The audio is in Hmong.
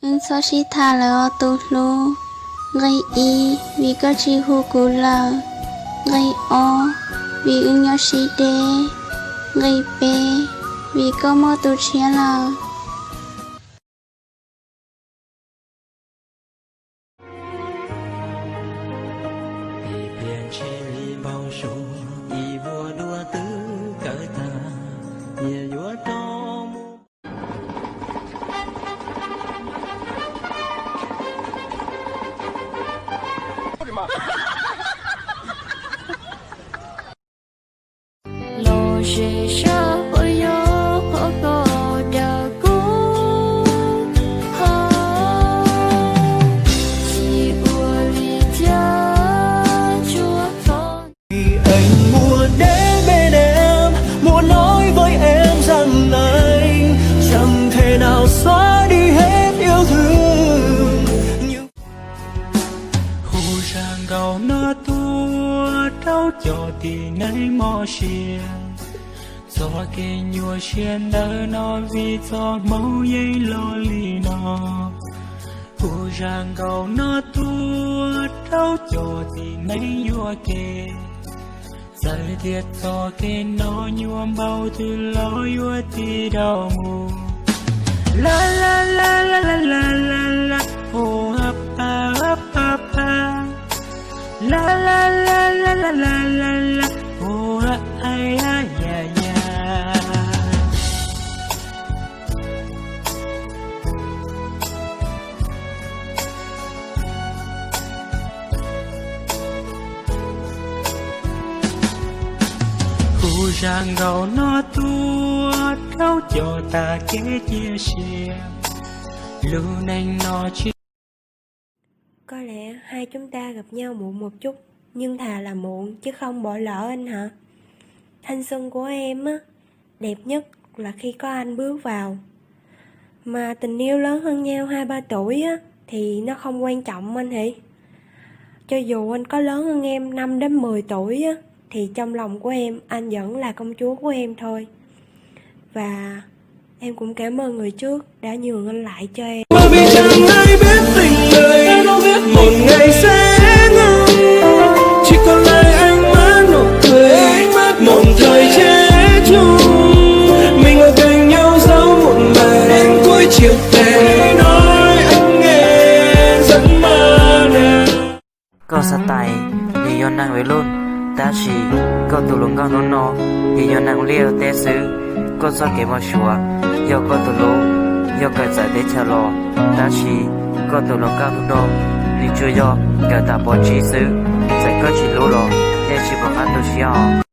Wb txhob sib tham lawm os tus hlub. Nqe ib, vim koj tsis hu kuv lawm. Nqe ob, vim wb nyob sib deb. Nqe peb, vim koj muaj tus tshiab lawm. Los zem sab uas yog qhov koj dag kuv, ho tsis ua li cas tsuas thov. Anh mua đến bên em, mua nói với em rằng anh chẳng thể nào xóa đi hết yêu thương. Hu zaj nkauj no tuaj rau cov tib neeg mob siab, txoj kev nyuaj siab ntawm no vim txoj hmoov yeej los li no. Hu zaj nkauj no tuaj rau cov tib neeg yuam kev, txawm tias txoj kev no nyuaj npaum twg los yuav tsis dhau mus. La la la la la la la la, o a pa a pa pa. La la la la la la la la, o a ai a ya ya. Hu zaj nkauj no tuaj rau cov tas kev cia siab, lub neej no tsis Có lẽ hai chúng ta gặp nhau muộn một chút, nhưng thà là muộn chứ không bỏ lỡ anh hả? Thanh xuân của em á, đẹp nhất là khi có anh bước vào. Mà tình yêu lớn hơn nhau hai ba tuổi á, thì nó không quan trọng anh hỉ. Cho dù anh có lớn hơn em năm đến mười tuổi á, thì trong lòng của em, anh vẫn là công chúa của em thôi. Và em cũng cảm ơn người trước đã nhường anh lại cho em. Bởi vì chẳng ai biết tình người, ai đâu biết một ngày sẽ ngừng. Chỉ còn lại anh mãi nụ cười, một thời trẻ trung. Mình ở cạnh nhau dấu muộn màng, em cúi chiều để nói anh nghe giấc mơ nào. Koj xav tais nws yog neeg ua luj, tab sis koj tus hluas nkauj hnub no nws yog neeg ua liaj ua teb xwb. Koj txoj kev mob suav yog koj tus hlub, yog kawm txawv teb chaws los, tab sis koj tus hluas nkauj hnub no nws tsuas yog kawm tas pov tsib xwb. Txawm koj tsis hlub los yeej tsis pom qab tu siab os.